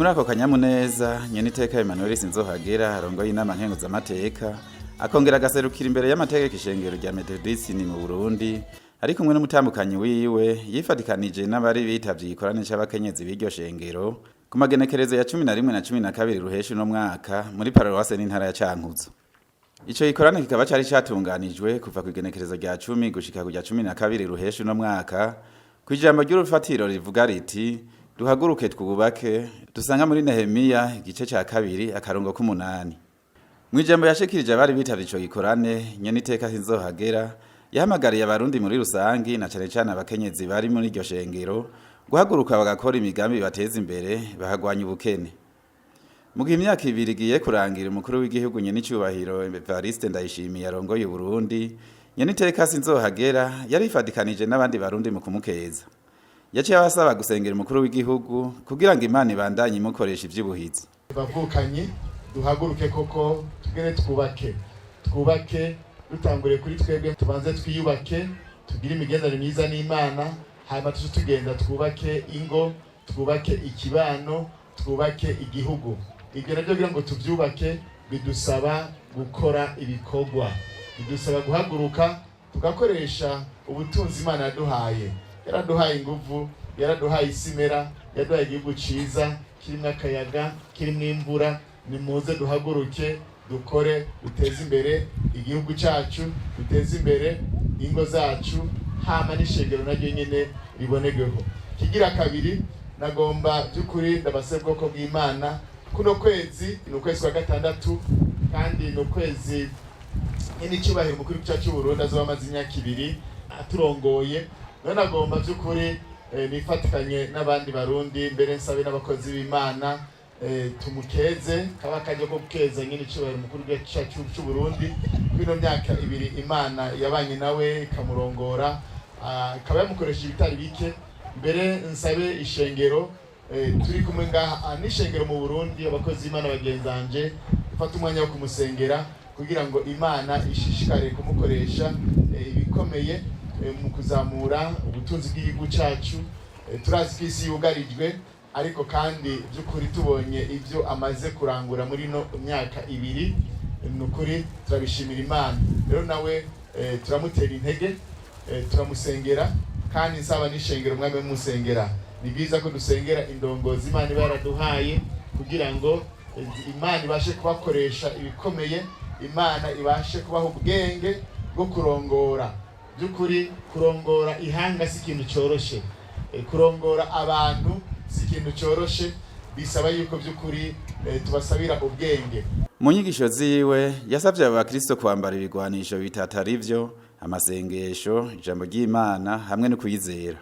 Ni muri ako kanyamuneza nyeniteka Emmanuel Sinzohagera arongoye inama nkenguzamateka, akongera agaserukira imbere y'amategeko ishengero rya Methodisini mu Burundi, ari kumwe n'umutambukanyi wiwe, yifatikanije n'abari bitavye igikorane c'abakenyezi b'iryo shengero ku magenekerezo ya 11 na 12 Ruheshi uno mwaka muri paruwase n'intara ya Cankuzo. Ico gikorane kikaba cari catunganijwe kuva kw'igenekerezo rya 10 gushika ku rya 12 Ruheshi uno mwaka, kw'ijambo ry'urufatiro rivuga riti: "Duhaguruke twubake", dusanga muri Nehemiya igice ca 2 akarongo k'umunani. Mw'ijambo yashikirije abari bitavye ico gikorane, nyeniteka Sinzohagera yahamagariye Abarundi muri rusangi, na cane cane abakenyezi bari muri iryo shengero, guhaguruka bagakora imigambi bateza imbere, bakagwanya ubukene. Mu gihe imyaka 2 igiye kurangira umukuru w'igihugu nyenicubahiro Evariste Ndayishimiye arongoye Uburundi, nyeniteka Sinzohagera yarifadikanije n'abandi Barundi mu kumukeza. Yaciye abasaba gusengera umukuru w'igihugu kugira ngo Imana ibandanye imukoresha ivy'ubuhizi. Bavukanyi, duhaguruke koko tugere twubake, twubake dutanguriye kuri twebwe. Tubanze twiyubake, tugire imigenderanire myiza n'Imana, hanyuma tuje tugenda twubake ingo, twubake ikibano, twubake igihugu. Ibyo nabyo kugira ngo tubyubake bidusaba gukora ibikorwa, bidusaba guhaguruka tugakoresha ubutunzi Imana yaduhaye. Yaraduhaye inguvu, yaraduhaye isimera, yaduhaye igihugu ciza kirimwo akayaga, kirimwo imvura. Nimuze duhaguruke, dukore, duteze imbere igihugu cyacu, duteze imbere ingo zacu, hama n'ishengero naryo nyene ribonegeho. Kigira kabiri, nagomba by'ukuri ndabasaba ubwoko bw'Imana. Kuno kwezi ni ukwezi kwa gatandatu, kandi ni ukwezi nyine icyubahiro umukuru w'igihugu cyacu Burundi azoba amaze imyaka 2 aturongoye. None nagomba by'ukuri nifatikanye n'abandi Barundi, mbere nsabe n'abakozi b'Imana, tumukeze. Kaba akaryo ko gukeza nyine icyubahiro umukuru w'igihugu cyacu cy'u Burundi kwino myaka 2 Imana yabanye nawe ikamurongora, ikaba yamukoresha ibitari bike. Mbere nsabe ishengero turi kumwe ngaha, n'ishengero mu Burundi, abakozi b'Imana bagenzanje, dufate umwanya wo kumusengera kugira ngo Imana ishishikare kumukoresha ibikomeye mu kuzamura ubutunzi bw'igihugu cyacu. Turazi ko isi yugarijwe, ariko kandi by'ukuri tubonye ibyo amaze kurangura muri ino myaka 2, ni ukuri turabishimira Imana. Rero nawe turamutera intege, turamusengera, kandi nsaba n'ishengero umwami w'umusengera. Ni byiza ko dusengera indongozi Imana iba yaraduhaye kugira ngo Imana ibashe kubakoresha ibikomeye, Imana ibashe kubaha ubwenge bwo kurongora. By'ukuri kurongora ihanga si ikintu cyoroshe, kurongora abantu si ikintu cyoroshe, bisaba yuko by'ukuri tubasabira ubwenge. Mu nyigisho ziwe yasabye abo bakristo kwambara ibigwanisho bitatu, arivyo amasengesho, ijambo ry'Imana hamwe no kwizera.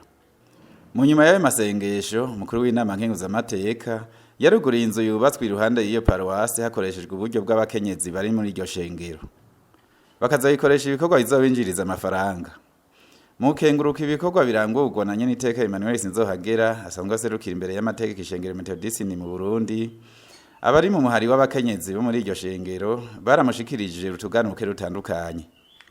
Mu nyuma y'ayo masengesho, umukuru w'inama nkenguzamateka yaruguriye inzu yubatswe iruhande y'iyo paruwasi hakoreshejwe uburyo bw'abakenyezi bari muri iryo shengero, bakazayikoresha ibikorwa bizobinjiriza amafaranga. Mu kenguruka ibikorwa birangurwa na nyeniteka Emmanuel Sinzohagera asanzwe aserukira imbere y'amategeko ishengero Methodisini mu Burundi, abari mu muhari w'abakenyezi bo muri iryo shengero baramushikirije utuganuke rutandukanye.